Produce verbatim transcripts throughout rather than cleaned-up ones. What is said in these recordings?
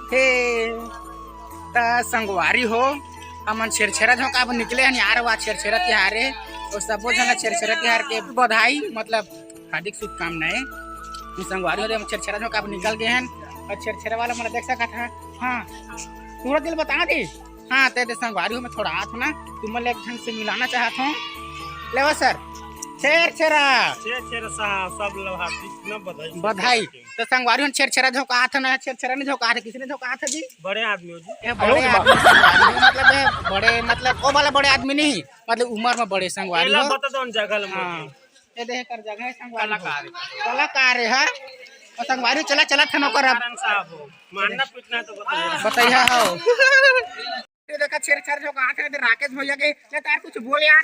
हे, त संगवारी हो, हमन छेरछेरा झोंका बर निकले हन यार, वा छेरछेरा तिहार हे। तो सबो झन ला छेरछेरा तिहार के बधाई, मतलब हार्दिक शुभकामनाएं। तो संगवारी हो, हम छेरछेरा झोंका बर निकल गे हन, अउ छेरछेरा वाला मन ला देख सकत हा। हाँ, पूरा दिल बता दे। हाँ, ते दे संगवारी हो, मैं थोड़ा आत हो ना, तुमन ला एक झन से मिलाना चाहत हो। लेवा सर, छेरछेरा। छेरछेरा साहब, सब ला हार्दिक ना बधाई। बधाई। तो संगवारी हो, छेरछेरा झोंकात हे ना, छेरछेरा नहीं झोंकात हे, किसने झोंकात हे जी? बड़े आदमी हो जी। ये बड़े आदमी संगवारी हो, मतलब ये बड़े, मतलब वो वाला बड़े आदमी नहीं, मतलब उम्र में बड़े संगवारी एला हो। बता दो उन जगह ले हाँ। मोती। ये देख कर जगह है संगवारी हो। कलाकार है। कलाकार है, हाँ। और संगवारी चला, चला था नौकर अब। कलाकार साहब हो, मारना पीटना तो बताइए। बताइए, हाँ। ये देखा छेरछेरा झोंकात हे, राकेश भैया के, ले तार कुछ बोल यार।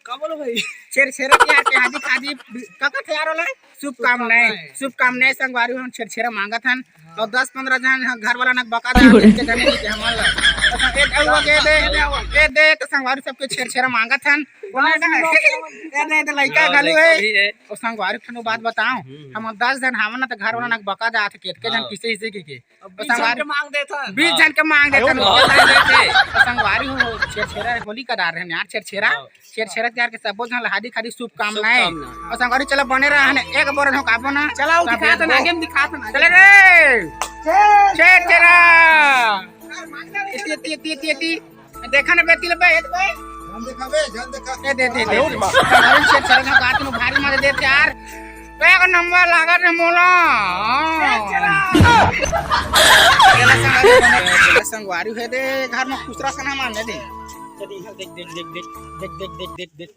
का बोलो भाई? छेरछेरा तिहार के हार्दिक हार्दिक, का कहत हे यार ओला? शुभकामनाएं। शुभकामनाएं। शुभकामनाएं संगवारी हो, हम छेरछेरा मांगत हन। हाँ। और दस पंद्रह झन घर वाला नक बका दे, के जाने के हमन ला। तो ए दे, ए दे, ए दे, तो संगवारी सबके छेरछेरा मांगत हन। बोला ना, ए दे, ए दे, लइका हाँ, घलो लइका हे। भी हे। और संगवारी ठनु बात बताओ, हम्म। हम दस झन हावन ना, तो घर वाला नक बका जात हे, के, के झन हाँ। किसे हिसे के, के। अब तो बीस झन संगवारी के मांग देथन। बीस झन के मांग देथन, अरे ओके, मांग देथे। तो संगवारी हो, छेरछेरा होली का डार रहन यार, छेरछेरा। हाँ। छेरछेरा तिहार के सबो झन ला हार्दिक हार्दिक शुभकामनाएं। शुभकामनाएं। और संगवारी चला बने रहा है, एक बार झोंकाबो ना। चला, वो तब दिखात ना, बोल। आगे में दिखात ना। चले रे। छेरछेरा। इति, इति, इति, इति, इति। देखा ना बेटी ले बे, ए बे। ध्यान देखा बे, ध्यान देखा। ए दे, दे, दे। अरे माँ। संगवारी छेरछेरा झोंकात हे, भारी मजा देथे यार। एक नंबर लागत हे मोला। हाँ। चला संगवारी बने, चला संगवारी हे दे, घर में खुसरा सना मान दे। देख, देख, देख।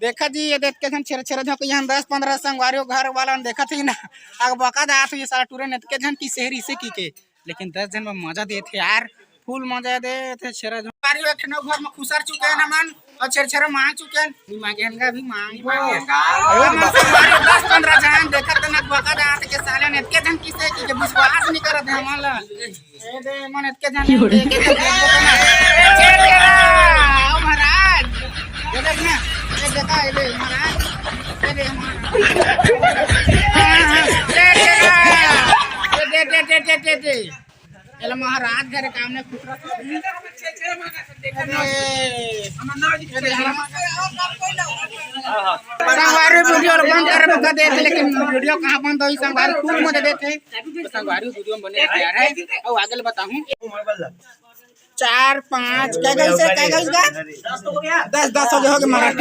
देखा जी, ये देख के झन छेरछेरा झोंक, यहाँ दस पंद्रह संगवारी हो घर वाला ने देखा थे ना, अक बका जात हे ये साला टूरे ने के झन की शहरी से की के। लेकिन दस झन में मजा देथे यार, फुल मजा देथे छेरा झोंका। संगवारी हो, एक ठन घर में खुसर चुके हैं हमन, और छेरछेरा मांग चुके हैं। नहीं मांगे हन गा, अभी मांगबो। मांगे हन गा। हमन संगवारी हो, दस पंद्रह झन देखत ना बका जात के साले ने के झन किसे की के विश्वास नहीं करत हे हमन ला। ए दे, मन एतके झन, एतके झन देखबो त ना। ए, छेरछेरा, ओ महाराज। ये देख ना, ये देखा, ये दे, महाराज। ये दे, महाराज। हाँ, हाँ, छेरछेरा। ये दे, दे, दे। ये ला महाराज घर काम ने खुसरा। संगवारी वीडियो बंद करे बता देथे, लेकिन वीडियो कहाँ बंद होही संगवारी, फुल मजा देथे। तो संगवारी वीडियो में बने रहे यार, है। अब आगे ले बताहूँ। चार, पाँच, क्या गई से, क्या गई इसका? दस, दस हो गए, हो गए महाराज।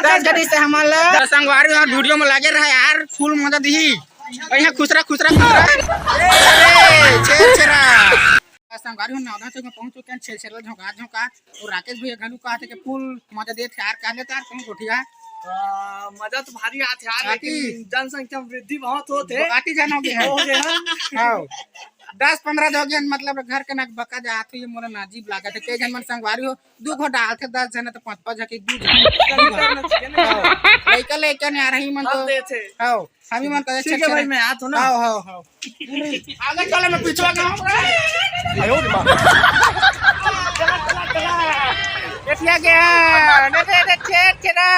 दस गई से हमारा। तो संगवारी यार वीडियो में लगे रहे यार, फुल मजा दी। और यहाँ खुसरा, खुसरा, खुसरा। अरे, छेरछेरा। संगवारी हो, नौधा चौक में पहुंच चुके हैं, छेरछेरा झोंका, झोंका। और राकेश भैया घलू कहा थे कि फुल मजा देत हे यार, कहले तो यार, कहूँ गोठिया। आ, मजा तो भारी आत हे यार, बाकी लेकिन जनसंख्या में वृद्धि बहुत होत हे। बाकी जन हो गए हैं। हो गए हैं। हाँ। दस पंद्रह जो गए, मतलब घर के नक बका जात हे, ये मोला नाजीब लागत हे। कई झन मन संगवारी हो, दू घो डालथे, दस झन तो पाँच पाँच झन के दू झन। हाँ। लइका लइका ने आ रही मन तो। हाँ। हम ही मन करे ठीक है भाई, छेरछेरा। मैं आत हूँ ना। हाँ, हाँ, हाँ। आगे चले, मैं पिछवा जाऊँ। आयो रे माँ। चला, चला, चला। एतिया गया। दे, दे, दे, छेरछेरा।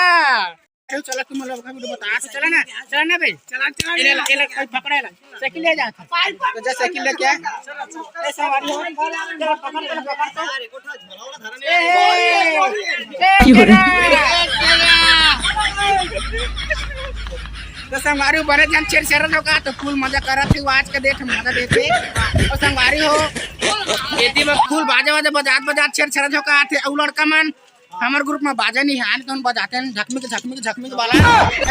चलो, चला, तुम लोग का वीडियो बता, तो चला ना, चला ना भाई। चला, चला, ये ले, चला। ये ले, कोई पकड़े ला। साइकिल ले जा। तो जा, साइकिल लेके आ। ए, सवारी हो। पकड़, पकड़, पकड़, पकड़। ए, ए, ए, क्यों रे? तो संगवारी बने झन छेरछेरा झोंका, तो फुल मजा करत हे, आज के date में मजा देथे। और संगवारी हो, एती में फुल बाजा वाजा बजात बजात छेरछेरा झोंका आथे। अउ लड़का मन, हमर group में बाजा नहीं हे, आन कौन बजाते हैं, झकमिक, झकमिक, झकमिक वाला। ए,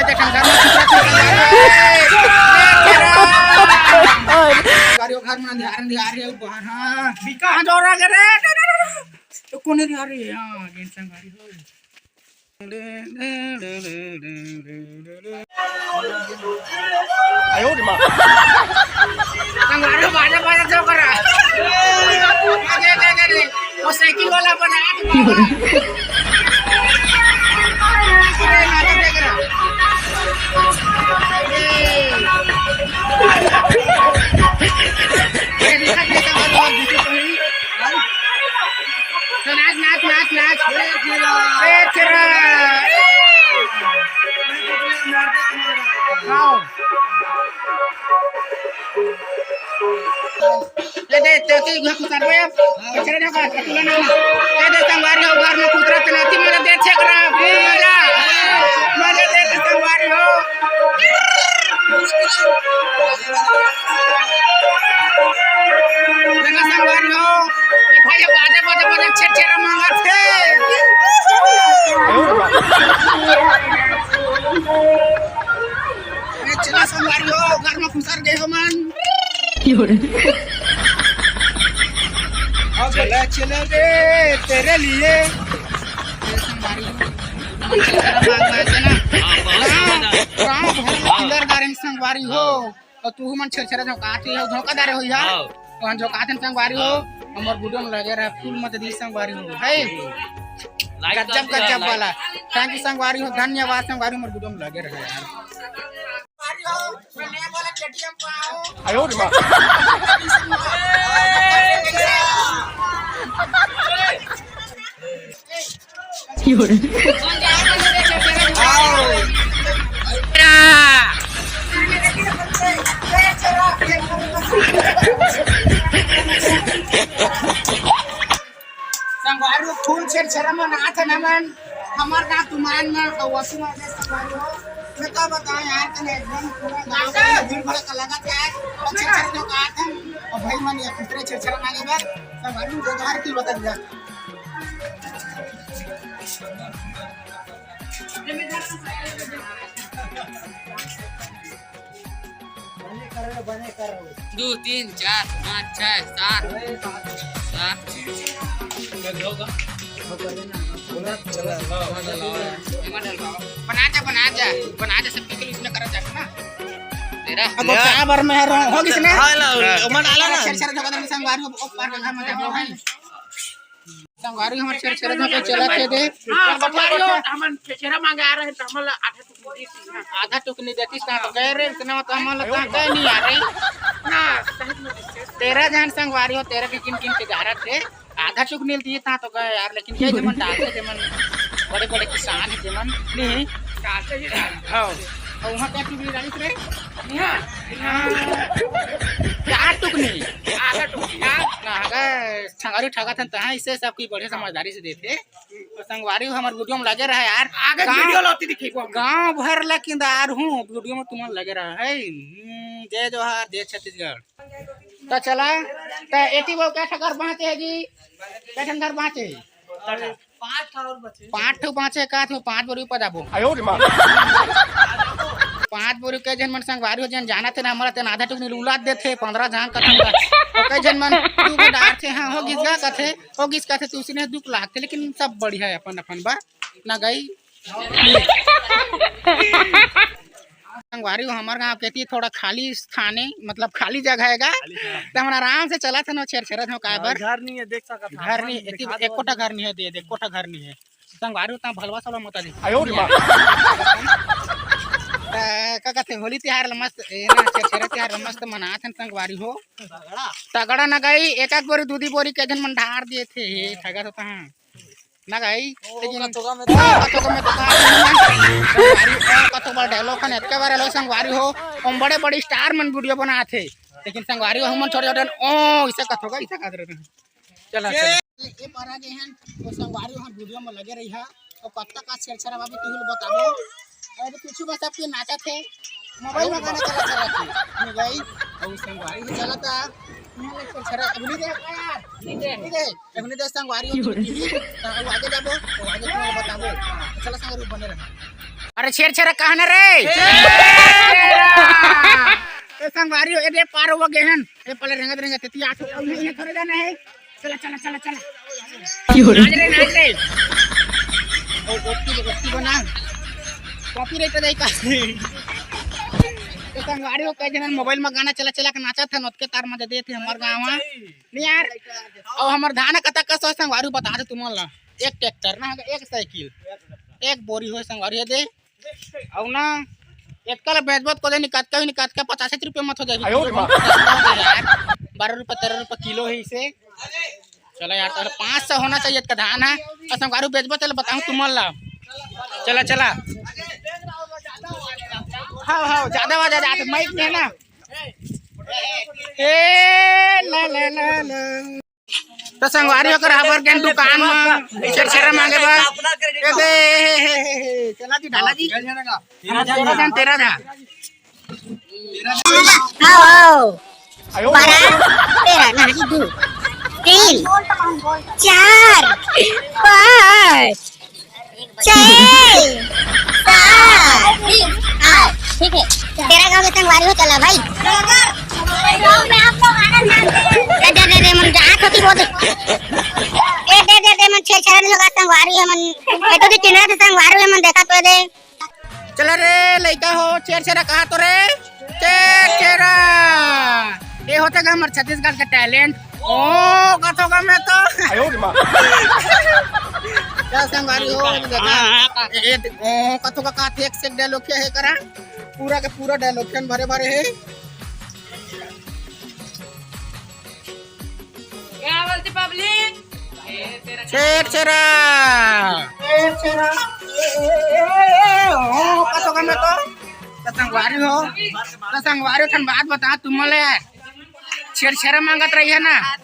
देख, घर में छेरछेरा झोंका। संगवारी हो, घर में अंधियार, अंधियार हे, बाहर, हाँ। कहाँ जोर लगे रे? तो कौन रे? अरे, हाँ, गेंद संगवारी हो। आयो रे माँ। संगवारी बाजा बाजा जो कर रहा है। अरे, अरे, अरे, अरे। वो साइकिल वाला बना के मारा। अरे, नाटक देख रहा। अरे। ये दिखा, दिखा, दिखा, दिखा। तो नाच, नाच, नाच, नाच। ए, छेरा। आओ। ए, ते, ते, घर कुतर बे, पछरे ना कर, तुला ना। ए, दे संगवारी हो, घर में कुतरा तनाती मजा दे छेक रहा, फुल मजा। मजा दे, दे संगवारी हो। देखा संगवारी हो, ये भाई बाजे, बाजे, बाजे, छेर, छेर मांगा थे। ए, चला संगवारी हो, घर में कुतर गए हो मन। अब चला, चला रे, तेरे लिए। गाँव भर में किंदर गारे संगवारी हो। और तू मन छेरछेरा झोंकात हो, झोंका डारे हो यार। हाँ। तो हम झोंकात हन संगवारी हो। हाँ। हमर वीडियो में लगे रहे, फुल मत दी संगवारी हो। है। Like गजब, कर दिया, गजब like। वाला। Thank you संगवारी हो, धन्यवाद संगवारी हो, हमर वीडियो में लगे रहे यार। संगवारी हो, फुल छेरछेरा मनात हन हमन, हमर गाँव तुमान में, अउ वसु में दे संगवारी हो। मैं का बताऊं यार, तने एकदम पूरा गाँव में भीड़ भड़का लगा था, और छेरछेरा झोंकात हन, और भाई मन ये कुतरे छेरछेरा मांगे बा, संगवारी हो, उधार की बता दिया। दू, तीन, चार, पाँच, छः, सात, सात। बना जा, बना जा, बना जा, सब पीके इसमें करा जा ना। तेरा अब क्या बार में है, हो गई इसने? हाँ, ला, ला, ओमा डाला ना। छेरछेरा झोंका दे संगवारी हो, ओ पार का घर में जाओ, है। संगवारी हमर छेरछेरा झोंका चलत हे दे। हाँ, संगवारी हो, हमन छेरछेरा मांगे आ रहे हैं, तो हमन ला आधा टुकनी देती ना। आधा टुकनी देती ना, तो गए रे, इतना तो हमन ला कहाँ गए नहीं आ रही। ना, सही में। तेरह झन संगवारी हो, तेरह के गिन गिन के गारत हे। आधा टुकनी दिए ता तो गए यार, लेकिन ये जेमन डालते, जेमन बड़े बड़े किसान है, जेमन नहीं। डालते ही डालते। हाँ। और वहाँ क्या टुकनी डाली रे? यहाँ, यहाँ। चार टुकनी। आधा टुकनी, हाँ। ना, अगर संगवारी ठगा था, तहाँ इसे सब कोई बढ़िया समझदारी से देते। तो संगवारी हो हमर वीडियो में लगे रहे यार। आगे गाँव, वीडियो लाती दिखेबो हम। गाँव भर ला किंदार हूँ, वीडियो में तुमन लगे रहे है। हम्म, जय जोहार, जय छत्तीसगढ़। तो चला, तो एती वो क्या ठकर बाँचे है जी? क्या ठन घर बाँचे? पाँच ठो और बचे। पाँच ठो बाँचे का, तो पाँच बोरी ऊपर जाबो। आयो रे माँ। पाँच बोरी के झन मन संगवारी हो, जेन जाना थे ना, हमारा तेन आधा टुकनी लूलात देथे, पंद्रह झांग कथन का। तो कई झन मन दू गो डार थे, हाँ, हो गिस गा कथे, हो गिस कथे, तो उसने दुख लागथे, लेकिन सब बढ़िया है अपन अपन बा, ना गई। संगवारी हो, हमर गांव के ती थोड़ा खाली स्थान है, मतलब खाली जगह है गा। खाली जगह। तो हम आराम से चलत हन, छेरछेरा झोंकाए बर। घर नहीं है, देख सकत हन। घर नहीं, एती एको ठा घर नहीं है, दे, दे, एको ठा घर नहीं है। संगवारी हो, ता भलवा सलवा मत दे। आयो रे माँ। त का कहते, होली तिहार ल मस्त, ए ना, छेरछेरा तिहार ल मस्त मनात हन संगवारी हो। तगड़ा ना गई, एक एक बोरी, दू दी बोरी के झन मन ढार दिए थे, हे, ठगा तो ता। ना गई, ओ, लेकिन कतोका में ओ, कतोका में तो कहा, संगवारी, ओ, कतोका बार डायलॉग खाने, एतका बार डायलॉग संगवारी हो, हम बड़े बड़े स्टार मन वीडियो बनात हे, लेकिन संगवारी हो, हमन छोटे छोटे, ओ, इसे कतोका, इसे कहत रहे। चला, चला। ये पारा गए हैं, तो संगवारी हो वीडियो में लगे रही है, तो कब तक का छेरछेरा बाबू तुहू ल बताबो। अरे पीछू बस आपके नाचा थे, मोबाइल में गाना चला चला थे। नहीं गई, और संगवारी हो चला था। यहाँ ले छेरछेरा, अभी नहीं दे यार। नहीं दे। नहीं दे। अभी नहीं दे संगवारी हो। तो आगे जाबो, तो आगे तुमको बताबो। चला संगवारी बने रहा। अरे छेरछेरा कहाँ ना रे? ए संगवारी हो, ए दे पार हो गए हैं। ए पहले रेंगत रेंगत तेती आ तो ये थोड़े जाना है। चला, चला, चला, चला। क्यों रे? नाच रे, नाच रे। ओ, ओती, ओती बना। कॉपीराइट दे का। तो संगवारी हो, कई झन मोबाइल में गाना चला, चला के नाचा था, नोत के तार मजा दे थे हमर गाँव में। नहीं यार, अब हमर धान कतक कस होय संगवारी बता दे तुमन ला। एक ट्रैक्टर ना, एक साइकिल, एक बोरी होय संगवारी दे। अउ ना, एतका ल बेचबो त कोदे निकतका ही निकतका, पचास रुपया मत हो जाही। आयो रे माँ। यार, बारह रुपया, तेरह रुपया किलो है इसे। चला यार, तो पाँच सौ होना चाहिए एतका धान है। अउ संगवारी बेचबो, चला बताऊँ तुमन ला। चला, चला। हाँ, हाँ, ज्यादा आवाज आ जात, माइक में ना। ए, ना, ना। तो संगवारी हो, ओकर हबर गेन दुकान म छेरछेरा मांगे बर। ए दे, हे, हे, हे, हे, चला जी, ढाला जी। तेरा जन, तेरा जन। आओ, आओ। बारह, तेरह, नहीं, दो, तीन, चार, पाँच, छह, सात, आठ। ठीक है, तेरा गांव के संगवारी हो, चला भाई। दे, दे, दे, दे, मन जहाँ छोटी बहुत। ए, दे, दे, दे, मन छेरछेरा नहीं होगा, संगवारी है मन। ए, तो भी चिन्हत संगवारी है मन, देखा तो दे। चला रे लइका हो, छेरछेरा कहा तो रे, छेरछेरा। ये होथे गा हमर छत्तीसगढ़ के talent। ओ, कथो का मैं तो। आयो रे माँ। क्या संगवारी हो, देखा? ए, ए, ओ, कथो का कहा थे, एक से एक dialogue हे करा। पूरा के पूरा dialogue भरे भरे हे। क्या बोलती public? छेरछेरा। छेरछेरा। ए, ए, ए, ए, ए, ओ, कथो का मैं तो। तो संगवारी हो। तो संगवारी हो, थन बात बता तुम ले। छेरछेरा मांगत रही है ना।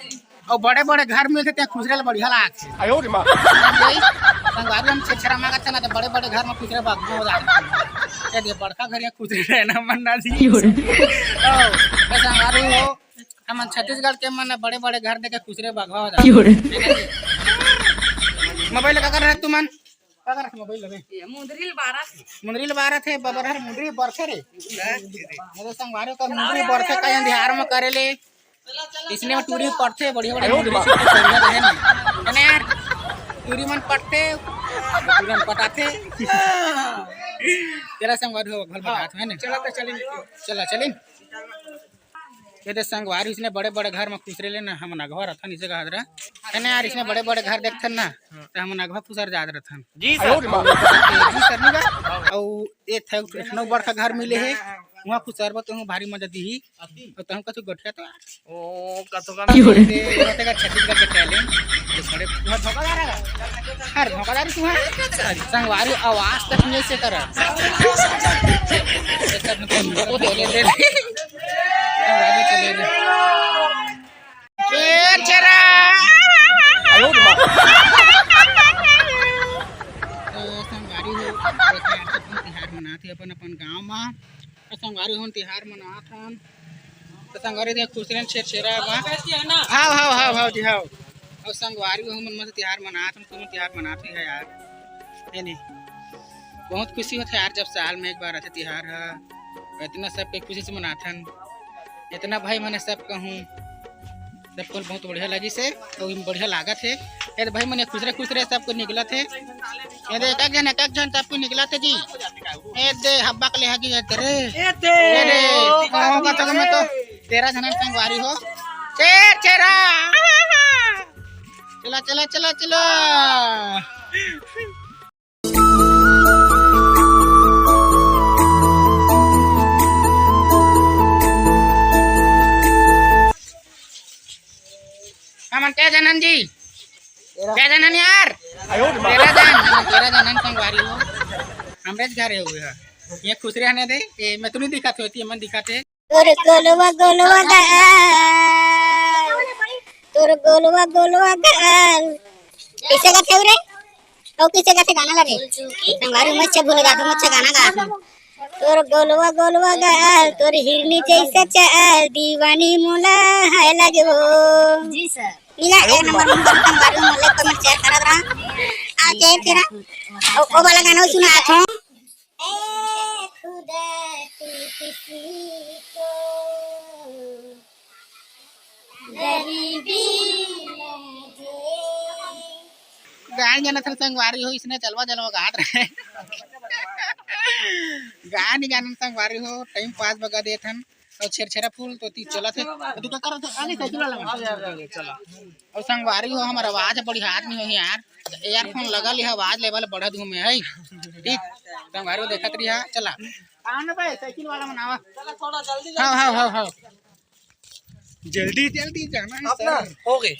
अउ बड़े-बड़े घर मिलथे, ते खुसरे ल बढ़िया लागथे। आयो रे माँ। संगवारी हम छेरछेरा मांगत हे ना, त बड़े-बड़े घर म खुसरे बगबो हो जाथे। ए दे, बड़का घर या खुसरे रहना मन ना जी। क्यों रे? ओ, ए संगवारी हो, हमन छत्तीसगढ़ के मन बड़े-बड़े घर देखे खुसरे बगवा हो जाथे। क्यों रे? मोबाइल का कर रहे तुमन? का कर रहे मोबाइल लगे? ये मुंदरी ल बारत हे। मुंदरी ल बारत हे, बबर हर मुंदरी बरथे रे। मेरे संगवारी का मुंदरी बरथे का अंधियार म करे ले। इसने में टूरी पड़थे, बढ़िया-बढ़िया टूरी मन पड़थे। है ना यार? टूरी मन पड़थे, टूरी मन पटाथे। तेरा संगवारी हो, घर बतात, है ना? चला तो चलिन। चला, चलिन। ये दे संगवारी, इसने बड़े-बड़े घर में खुसरे ले ना, हमन अगवा रथन, इसे कहत रहा। है ना यार, इसने बड़े-बड़े घर देखथन ना, त हमन अगवा खुसर जात रथन। जी सर। जी सर, नहीं बा? अउ एक ठे, एक ठो बड़का घर मिले हे, उहाँ खुसरबो तो भारी मजा दिही। अउ तहूँ कछु गोठिया तो। ओ, कथो का क्यों रे? ते, ते का छत्तीसगढ़ के talent। ये बड़े, वहाँ धोखाधड़ है। हर धोखाधड़ी तू है। संगवारी आवाज तक नहीं से करा। ये सब तो दे, दे, दे। संगवारी चले गए। छेरछेरा। तो संगवारी हो, तिहार मनाथे अपन, अपन गाँव मा। तो संगवारी हो, तिहार मनात हन। तो संगवारी देख, खुसरे छेरछेरा बा। हाव, हाव, हाव, हाव जी, हाव। अउ संगवारी हो, मन मस्त तिहार मनात हन, तुम तिहार मनात ही है यार। है नहीं? बहुत खुशी होथे यार, जब साल में एक बार आथे तिहार ह। इतना सबके खुशी से मनाथन। इतना भाई मने सब कहूँ। सबको बहुत बढ़िया लगिस हे, अउ बढ़िया लागत हे। ए दे भाई मन खुसरे खुसरे सबको निकलत हे। ए दे एक एक झन, एक एक झन सबको निकलत हे जी। ए दे हब्बा के ले हगी, ए दे रे। ए दे। ए दे, कहूँ का तो मैं तो तेरह झन संगवारी हो। छेरछेरा। चला, चला, चला, चला। हमन क्या जानन जी? तेरा। क्या जानन यार? आयो रे माँ। तेरा जान, हमन तेरा जानन संगवारी हो। हमरे घर हे हुए हे। ये खुसरे हने दे, ये मैं तो नहीं दिखात होती, मन दिखाते। तोर गोलवा गोलवा गाल, तोर गोलवा गोलवा गाल। कैसे गाथे रे? अउ कैसे गाथे गाना ला रे? संगवारी मस्त भूल गा, मस्त गाना गा। तोर गोलवा गोलवा गाल, तोर हिरनी जैसे चाल, दीवानी मोला है लगे हो। जी सर। मिला एक नंबर में संगवारी मोला कमेंट शेयर करत रहा। आ जय तेरा। ओ, ओ वाला गाना सुना था। ए खुदा तू किसी को गरीबी ना दे। गाय जानत हन संगवारी हो, इसने जलवा जलवा गात रहे। गाय नहीं जानन संगवारी हो, टाइम पास बगा देत हन। अउ छेरछेरा फूल तो ती चलत हे। तू का करत हे? आगे साइकिल वाला मन। आगे, आगे, आगे, चला। अउ संगवारी हो, हमर आवाज बड़ी हाथ में होही यार। ईयरफोन लगा लिहा, आवाज लेवल बढ़त घूमे है। ठीक, संगवारी हो देखत रहिहा, चला। आओ ना भाई, साइकिल वाला मन आवा। चला, थोड़ा जल्दी, हाँ, जल्दी। हाँ, हाँ, हाँ। जल्दी, जल्दी जाना है अपना सर। हो गए।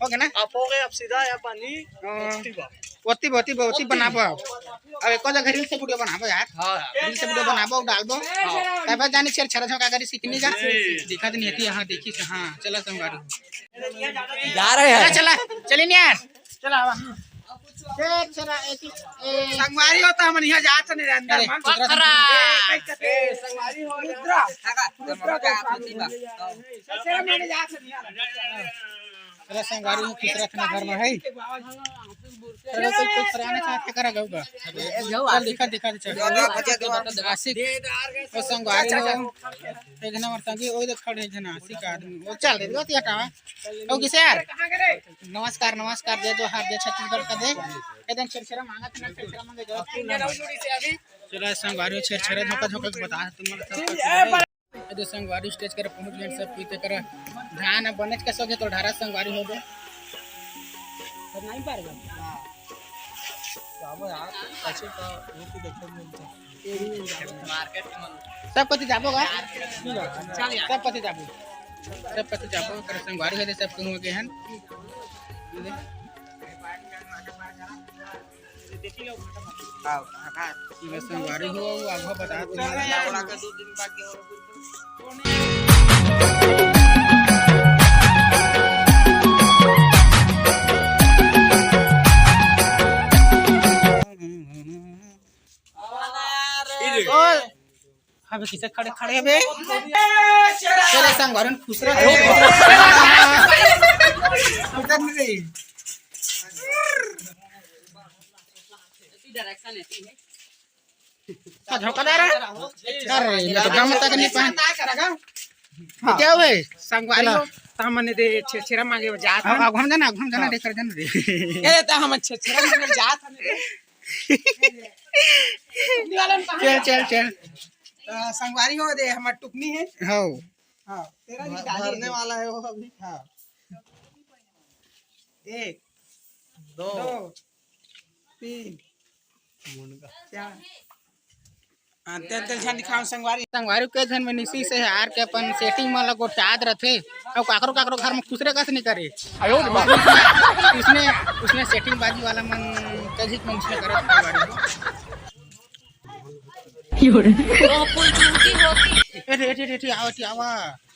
हो गया ना? आप हो गए, अब सीधा है पानी हाँ। एक्टिवा। ओती, ओती, ओती बनाबो। अब एको जगह reel से video बनाबो यार। हाँ, हाँ। Reel से video बनाबो, डालबो। हाँ। तब जानी छेरछेरा झोंका करी सीखनी का। जी। दिखा दे नहीं, हाँ, देखी से, हाँ, चला संगवारी। जा रहे हैं। चला, चला, चली नहीं यार। चला, आवा। छेरछेरा, एक, एक। संगवारी हो तो हम यहाँ जात नहीं रहंदा अरे, मन। उतरा पथरा। ए, संगवारी हो, रुद्रा। रुद्रा को छेरछेरा माने जात नहीं यार। चला संगवारी हो, किस रथ में घर में है। चलो, कोई, कोई फरियाना चाहत हे करा गऊगा। चल, दिखा, दिखा, दिखा। आशिक, वो संगवारी हो, एक नंबर संगी, वो देख खड़े एक जना आशिक आदमी। वो चल रे, वो हटावा। वो किसे यार? नमस्कार, नमस्कार, जय जोहार, जय छत्तीसगढ़ का दे। एकदम छेरछेरा मांगा था ना, छेरछेरा मांगे जवाब। चलो, संगवारी हो, छेरछेरा झोंका, झोंका के बता तुम लोग सब। ए दे संगवारी stage कर पहुंच गए सब कोई, तेकर ध्यान अब बनेच का सोगे तो ढारा संगवारी हो गए। सब नहीं पार गए। जाबो यार, कैसे का वो तो देखे मिलता। मार्केट में सब कति जाबो का? चल यार। सब कति जाबो? सब कति जाबो? कर संगवारी हो दे सब कहूं के हन। हाँ, हाँ। ये संगवारी हो, आगू बता दो। चल, चल। ओए, अबे किसे खड़े, खड़े बे? चले संगवारी खुश रह। उधर नहीं। का झोंका दे रहा? अरे, ये तो गाँव तक नहीं पहन। हाँ। क्या हुए? संगवारी चला। हो, तो हमने दे छेरछेरा मांगे वो जात अब, हन। अब हम जाना, अब हम जाना, हाँ। दे कर जाना दे। ए, तो हम छेरछेरा मांगे जात हन। चल, चल, चल। तो संगवारी हो दे, हमार टुकनी है। हाँ। हाँ, तेरा भी भर-, डाली भरने है। वाला है वो अभी। हाँ। एक, दो। दो, तीन, चार। हाँ, तेल, तेल छान दिखाओ संगवारी। संगवारी के झन में निसी से हार के अपन setting मन ला गोठात रथे। अउ काकरो, काकरो घर में खुसरे कस नहीं करे। उसने, उसने setting बाजी वाला मन कभी मन से करत संगवारी। ए रे, ए रे, ए रे, आवा, आवा।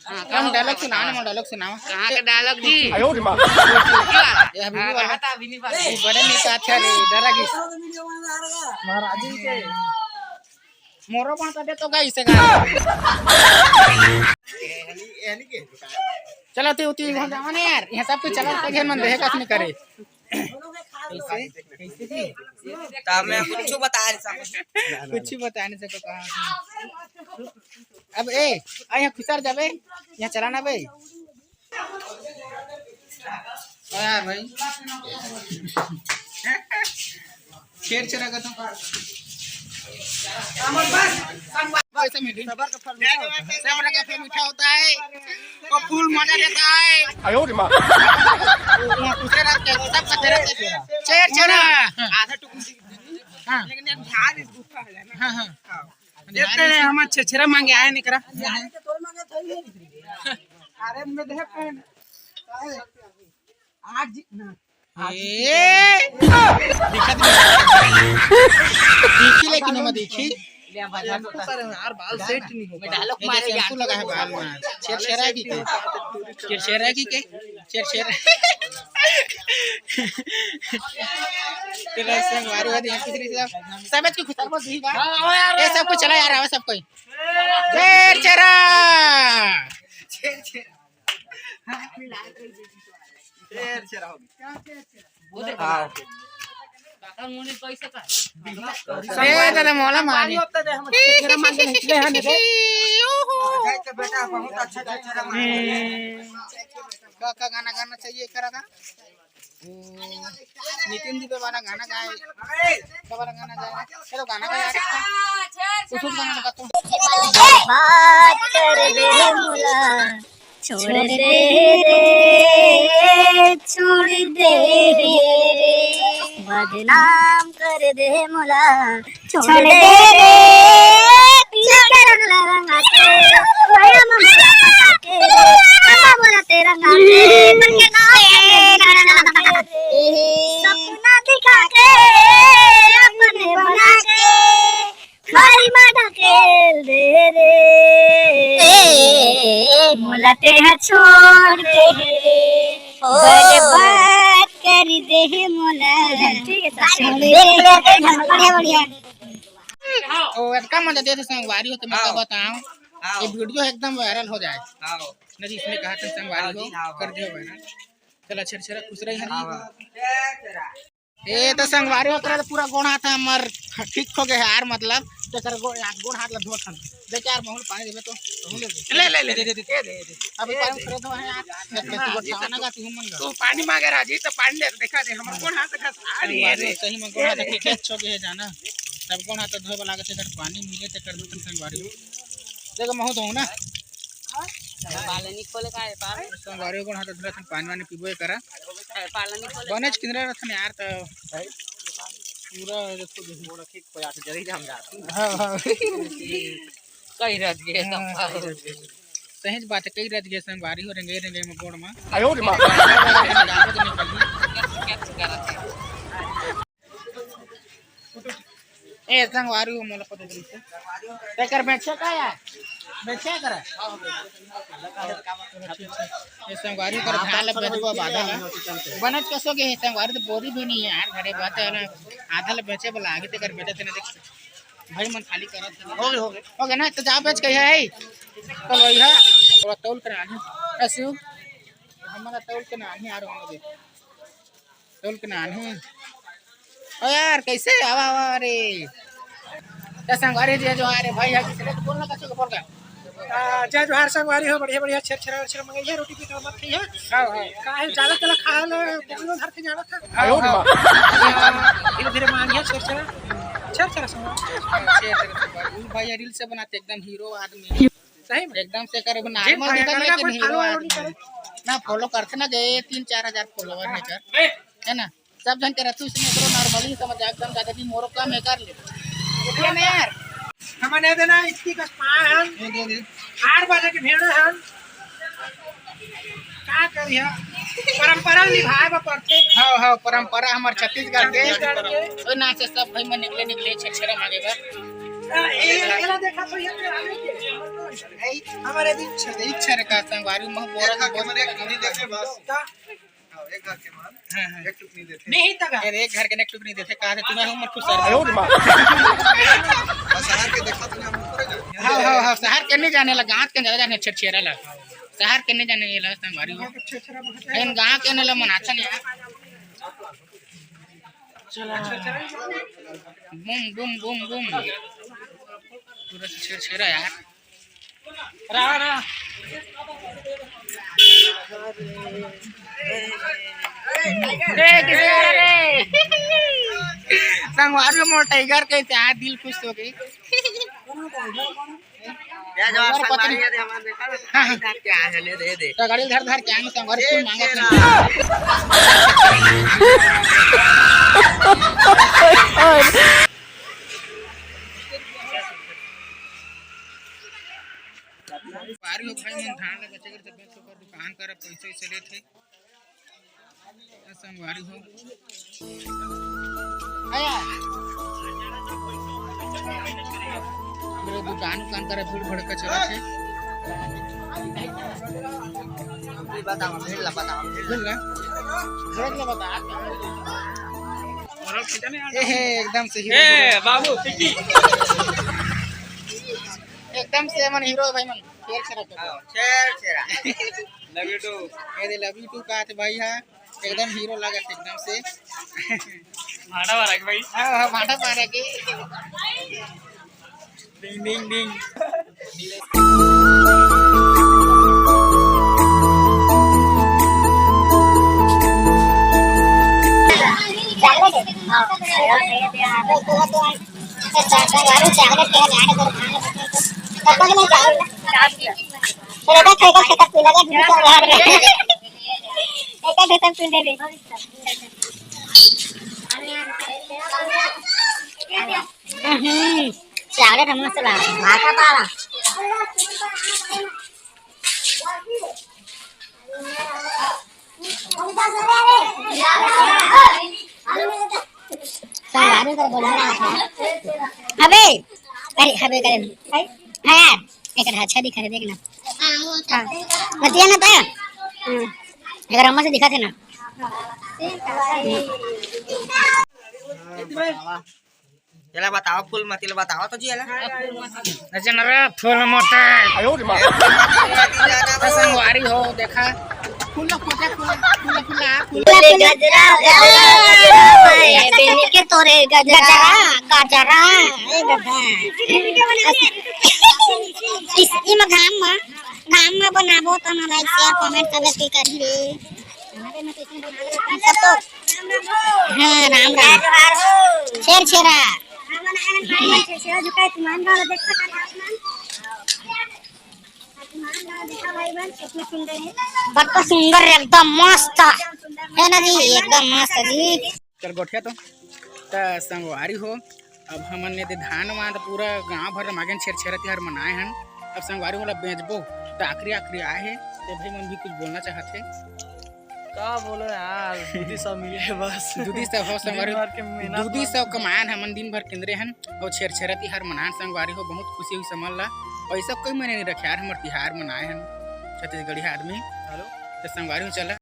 हाँ, हम dialogue सुनावा ना, dialogue सुनावा। कहाँ का dialogue जी? ये अभी हाँ, वाला। कहा था अभी नहीं बात। ये बड़े नहीं का अच्छा रे, डरा गिस। महाराज जी के। मोरो बात दे तो गाइस से गा। चलो ती उती हो जावा ना यार, ये सब कुछ चलो तो घेर मन देहे कस नहीं करे। कैसे? कैसे जी? तो मैं कुछ बता नहीं सकूं। कुछ बता नहीं सको कहाँ। अब ए, आ यहाँ खुसर जाबे, यहाँ चला ना बे। ओ यार भाई। छेरछेरा का तो। वैसे मीठा। सबर का फल मीठा होता है। सबर का फल मीठा होता है। वो फूल मजा देता है। आयो रे माँ। वो दूसरे रात के सब का तेरा तेरा। छेरछेरा। आधा टुकड़ी। हाँ। लेकिन यार झाड़ इस गुफा है ना। हाँ, हाँ। हाँ। देखते हैं, हम छेरछेरा मांगे आए निकरा। अरे मैं देख कौन। आज जी, ना। ए! दिखत नहीं। देखी लेकिन ओमा देखी। यार बाल set नहीं हो पा रहा। ये जैसे shampoo लगा है बाल में। छेरछेरा की के? छेरछेरा की के? छेरछेरा। तेरा संगवारी हो, यहाँ किसी से सब, सब कुछ खुशहाल बोल दी बात। ये सब कुछ चला यार, आवा सब कोई। छेरछेरा। हाँ। ए दादा, मोला मारी। बेटा, बहुत अच्छा छेरछेरा मांगे। हम्म। का, का गाना गाना चाहिए, करा का? नितिन जी पे वाला गाना गाए। का वाला गाना गाए? चलो गाना गाए यार। कुछ गाना लगा तुम। बात कर दे मुला, छोड़ दे रे, छोड़ दे रे, बदनाम कर दे मुला। छोड़ दे रे, पीला रंग लगा के, बड़ा मुंह पटा के रे, काला बोला तेरा नाम रे, मन के नाम रे, सपना दिखा के। बर्बाद कर दे हे मोला। ठीक है, सर। बढ़िया, बढ़िया। ओ, एतका मजा देथे संगवारी हो, तो मैं का हाँ। बताऊं, हाँ। ये वीडियो एकदम वायरल हो जाए। हाँ। नहीं, इसने कहा था संगवारी हाँ हो, जी, हाँ, कर हाँ। दियो वायरल। चला, छेरछेरा खुश रही हरी। हाँ, हाँ। ए, तो संगवारी हो, तेरा तो पूरा गोड़ हाथ हमर ठीक हो गए है यार, मतलब, तो कर गोड़, गोड़ हाथ ला धोत हन। दे यार, महूँ ल पानी देबे तो, महूँ ले ले। ले, ले, ले, दे, दे, दे, दे, दे। अभी पानी खरीदो है यार, एक पैसे गोड़ छाना का तू मन का। तू पानी मांगे राजी, तो पानी ले, देखा दे, हमर गोड़ हाथ का सारी है अरे, रे। सही में गोड़ हाथ ठीक हो गए है जाना। तब गोड़ हाथ धोए वाला के, तेकर पानी मिले, तेकर दूसर संगवारी। देखो, महूँ धोऊँ ना। पालनी खोले का है, पालनी? संगवारी गोड़ हाथ धोए, पानी वानी पीबो करा। पालनी खोले बनेच का है? किंदरा रथन यार, तो पूरा देखो, देखो। गोड़ ठीक हो जाते, जल्दी हम जाते हैं। हाँ, हाँ। कई रथ गए, हाँ, सब। सही बात है, कई रथ गए संगवारी हो, रेंगे, रेंगे में गोड़ में। आयो रे माँ। ए, संगवारी हो, मोला पता चलते। तेकर बेचे का यार? बेचे कर? ये संगवारी कर धान ला बेचबो बाधा ला। बनत कसो के हे संगवारी, तो बोरी भी नहीं है यार, घरे बात है ना। आधा ला बेचे वाला आगे तेकर बेचे तेने देख। भाई मन खाली करत है। हो गए, हो गए। हो गए ना, तो जा बेच के है। तो वही है, थोड़ा तौल कर आने। ऐसे हो, हमारा तौल के ना आने आ रहा हूँ। तोल के नान हे। ओ यार, कैसे? आवा, आवा रे। त संगवारी जी, जो आ रे भाई, है किसने तो बोलना, कैसे को बोल गया? आ, जय जोहार संगवारी हो, बढ़िया, बढ़िया, छेर, छेरा, छेरा मंगई है, रोटी पीकर मत खाइए। हाँ, हाँ। काहे ज्यादा तेला खा ले, बोलो धर के जाना था। हाँ, हाँ। आ, धीरे, धीरे मांगिए, छेर, छेरा, छेर, छेरा संगवारी। छेर, छेरा संगवारी। उ भाई रील से बनाते एकदम हीरो आदमी। सही में? एकदम से करे, वो जिम नॉर्मल भाई, दिखत करना लेकिन कोई हीरो follow आदमी नहीं करे। ना follow करथे ना, गए तीन चार हजार follower हाँ। लेकर, है ना? सब जन के रथु इसमें एकरो normally समझ, एकदम ज्यादा नहीं, मोरो कम है, कर ले। उठिए ना यार। हमन ए देना इसकी कस पाए हन। ये दे दे। आठ बजे के भेड़ हन। का करिया? परंपरा निभाए बर पड़थे। हाँ, हाँ, परंपरा हमर छत्तीसगढ़ के। छत्तीसगढ़ के। ओ नाचे सब भाई मन निकले, निकले, छेरछेरा मांगे बर। आ, ए, एला देखा तो ये तो आगे के। ए, हमारे दिन छे-, एक छेर का संगवारी मह बोरा एक हाथ के मन एक टुकनी देथे बस। का? हाँ, एक घर के मन हाँ, हाँ। एक टुकनी देथे। नहीं तक। यार, एक घर के एक टुकनी देथे, कहा थे तुम्हें हम खुश आयो रे माँ। और शहर के देखा तो हम ऊपर जाए। हाँ, हाँ, हाँ, शहर के नहीं जाने ला, गाँव के ज्यादा जाने, छेरछेरा ला। शहर के नहीं जाने ये ला संगवारी हो। छेरछेरा बहुत है। लेकिन गाँव के नहीं ला मनाचा नहीं है। चला। Boom, boom, boom, boom. पूरा छेरछेरा यार। रहा, रहा। ए, किसे आ रे? संगवारी मोर टाइगर के चाहे दिल खुश हो गई। या जो और पता संगवारी नहीं। है, हमारे देखा ना, हाँ, हाँ। क्या है, ले दे, दे। तो गाड़ी धर, धर के आएंगे, संगवारी ये फूल मांगत तेरा। हैं। बारी हो भाई, मन धान लगा चकर, तब तो दुकान कर, पैसे वैसे लेते। संगवारी हो। आया। मेरे दुकान, दुकान कर भीड़ भड़का चला थे। बताओ, भीड़ ला बताओ, भीड़ ला। भीड़ ला। भीड़ ला बता। ए, हे, एकदम से हीरो ए, हीरो। बाबू, पिक्की। एकदम से मन हीरो भाई मन। छेरछेरा कर। हाँ, छेरछेरा। Love you too। ए दे love you too कहा थे भाई, हाँ। एकदम हीरो लगा थे एकदम से। भाटा मारा के भाई। हाँ, हाँ, भाटा मारा के। डिंग, डिंग, डिंग। हम्म, चावल का मस्त बा, भाटा पारा। संगवारी कर बोला ना था। हबे, अरे हबे करे। हाँ यार, एक अच्छा दिखा रहे, देख ना। हाँ, बतिया ना था। हम्म। एकर अम्मा से दिखा थे ना। एला बताओ, फूलमती ला बताओ तो जी, एला। अजनरा फूलमती। संगवारी हो, देखा। फूल फूटे, फूल, फूल, फूल, फूल। गजरा, गजरा, गजरा, ए, बेनी के तोरे गजरा, गजरा, ए गजरा। इस, इमा घाम मा, घाम मा बनाबो तो ना, like, share, comment सब कोई करही। सब तो, हाँ, राम राम। छेर छेरा। बड़का सुंदर, एकदम मस्त है ना जी, एकदम मस्त जी। चल गोठिया तो। त संगवारी हो, अब हमन ने दे धान वान पूरा गांव भर मागेन छेरछेरा तिहार मनाए हन। अब संगवारी हो ला बेचबो, त आखिरी आखिरी आए हे, ते भाई मन भी कुछ बोलना चाहत हे। का बोलो यार, दू तीन सौ मिले बस। दू तीन सौ हो संगवारी, दिन भर के मेहनत दू तीन सौ कमायन हमन दिन भर केंद्रे हन, अउ छेरछेरा तिहार मनान संगवारी हो, बहुत खुशी हुई समझ ला। पैसा कोई मने नहीं रखे यार, हमर तिहार मनाए हन छत्तीसगढ़ी आदमी। हेलो। त संगवारी हो चला।